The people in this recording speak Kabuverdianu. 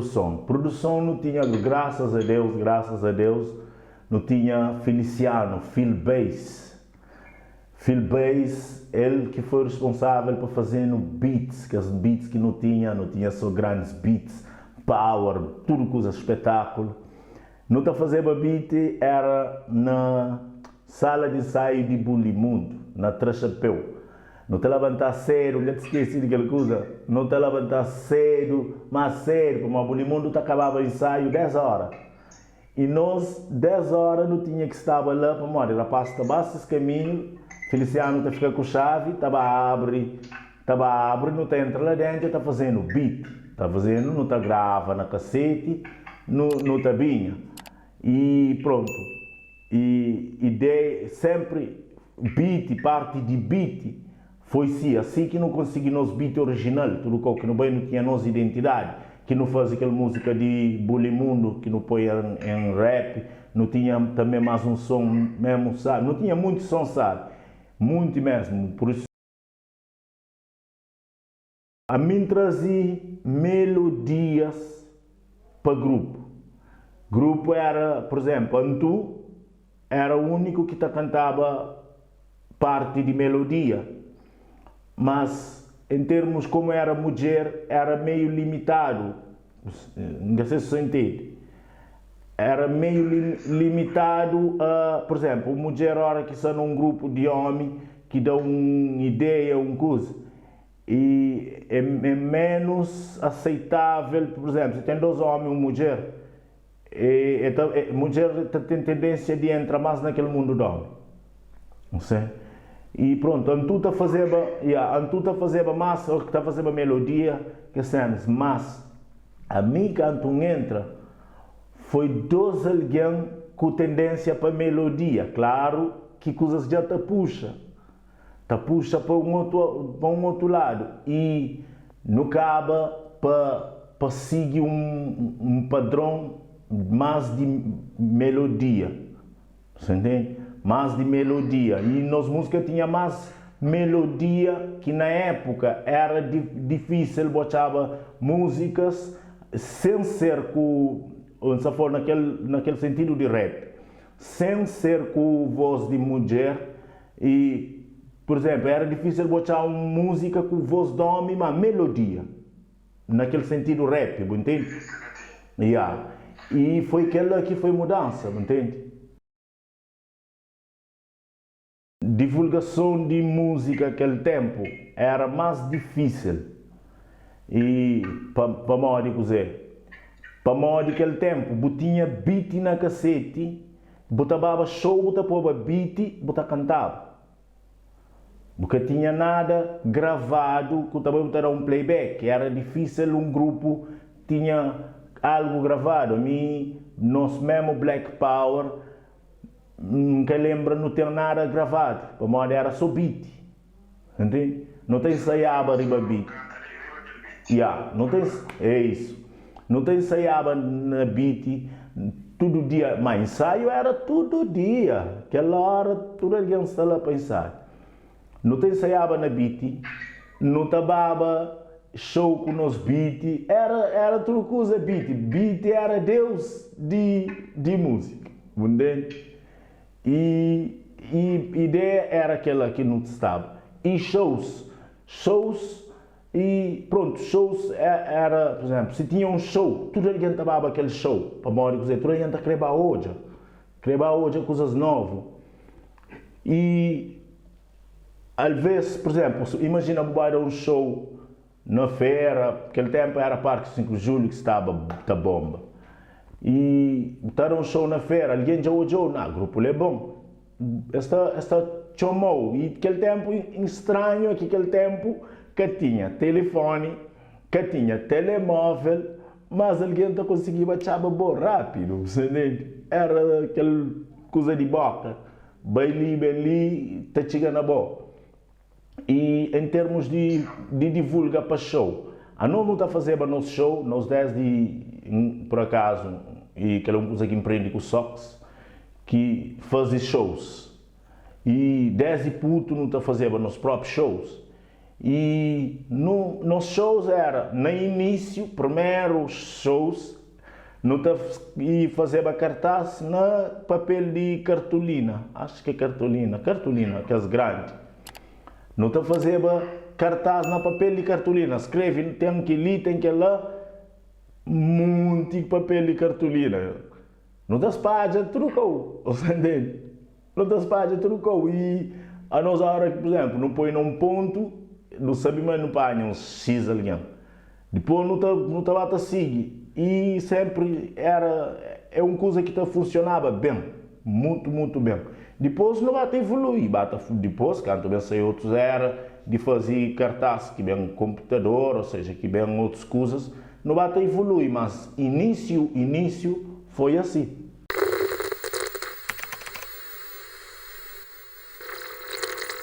Produson. Produson nu tinha, graças a Deus, graças a Deus, nu tinha Feliciano, Phil Bass. Phil Bass, el ki foi responsável pa faze-nu beats, kes beats ki nu tinha, nu tinha só grandes beats, power, tudu kuza, spetákulu. Nu ta fazeba beat era na sala di nsaiu di Bulimundo, na Traxapeu. Nu ta labantá sédu, N ka ta skese di kel kuza, nu ta labantá sédu, más sédu, pamodi Bulimundo ta kababa ensaiu 10 óra. I nos, 10 óra nu tinha ki staba la, pamodi rapás ta ba ses kaminhu, Felisianu ta fika ku xavi, ta ba abri, ta ba abri, nu ta entra la déntu, el ta faze-nu beat, ta faze-nu, nu ta grava na kaseti, nu, nu ta binha. I prontu. I ideia, senpri beat, parti di beat foi si, asi ki nu konsigi nos beat orijinal, tudu kau ki nu bai nu tinha nos identidadi, ki nu faze kel múzika di Bulimundo ki nu poi en rap, nu tinha tanbe más un son mesmu sabi, nu tinha munti son sabi, munti mesmu, pur isu. Ami N traze melodias pa grupu. Grupu era, pur izénplu, Antu era úniku ki ta kantaba parti di melodia, mas en termus komu era mudjer era meiu limitadu, N ka se si so intende. Era meiu limitadu a, pur izénplu, un mudjer óra ki sta na un grupu di ómi ki da un ideia, un kuza, I é ménus aseitável, pur izénplu, si ten dôs ómi i un mudjer, e ta, mudjer ta ten tendénsia di entra más na kel mundu di ómi. Nse? I prontu, antu ta fazeba, ya, antu ta fazeba más, ô ta fazeba melodia, kes sénas. Mas, ami kantu N entra, foi dôs algen ku tendénsia pa melodia. Klaru ki kuzas dja ta puxa. Ta puxa pa un otu pa un otu ladu i nu kaba pa pa sigi un un padron más di melodia, sa ntende? Más di melodia i nos múzika tinha más melodia ki na épuka éra di difísil bu atxaba múzikas sen ser ku N sa fla na kel na kel sentidu di rap sen ser ku vós di mudjer I, pur izénplu, éra difísil bu atxa un múzika ku vós di ómi má melodia, na kel sentidu rap, bu ntende? Ya. I foi kel-la ki foi mudansa, bu ntende? Divulgason di múzika kel ténpu éra más difísil. I pa, pamodi kuzê? Pamodi kel ténpu bu tinha beat na kaseti Bu ta baba show bu ta poba beat bu ta kantaba. Bu ka tinha nada gravadu ku ta bai bu ta da un playback. Era dificil un grupu tinha algu gravadu. Ami nos memu Black Power N ka lembra nu ten nada gravadu pamodi era so beat. Ntende? Nu ta ensaiaba riba beat. Ya, nu ta é isso. Nu ta ensaiaba na beat tudu dia, ma ensaiu era tudu dia. Kel ora tudu algen sta la pa ensaiu. Nu ta ensaiaba na beat, nu ta baba show ku nos beat, era era tudu kuza beat. Beat era deus di di múzika, bu ntende? I i ideia era kela ki nu staba. I shows, shows i prontu, shows era, por exemplo, si tinha un show, tudu algen ta baba kel show, pamodi kuzê? Tudu algen ta kre ba odja, kre ba odja kuzas novu. I alvês, por exemplo, imajina bu bai da un show Na fera, kel tempu era Parki 5 di Julhu ki staba ta bomba. I bu ta da un show na fera, algen dja odja-u, na, grupu la é bon. Es ta, es ta txoma-u. I kel tempu, stranhu é ki kel tempu ka tinha telefoni, ka tinha telemóvel, mas algen ta konsigiba atxaba bo rápidu, bu sta ntende? Era kel kuza di boka, bai li, ben li, ta txiga na bo. I en termus di di divulga pa show, anos nu ta fazeba nos show, nos desdi, pur akazu, i kel é un kuza ki N prende ku Sox, ki faze shows. I desdi putu nu ta fazeba nos propi shows. I nu nos shows era na inísiu, primeru shows, nu ta i fazeba kartás na papel di kartulina, acho ki é kartulina, kartulina, kes grandi. Nu ta fazeba kartás na papel di kartulina, skrebe ten kel-li, ten kel-la, munti papel di kartulina. Nu ta spadja tudu kau, bu sta ntende? Nu ta spadja tudu kau i anos ora ki, pur izemplu, nu poi na un pontu, nu sabe ma nu panha uns xis algen. Dipôs nu ta nu ta ba ta sigi i sénpri éra é un kuza ki ta funsionaba ben, mutu mutu ben. Dipôs nu ba ta ivolui, ba ta dipôs kantu ben sai otus éra di faze kartás ki ben konputador, ô seja ki ben otus kuzas, nu ba ta ivolui, mas inísiu inísiu foi asi.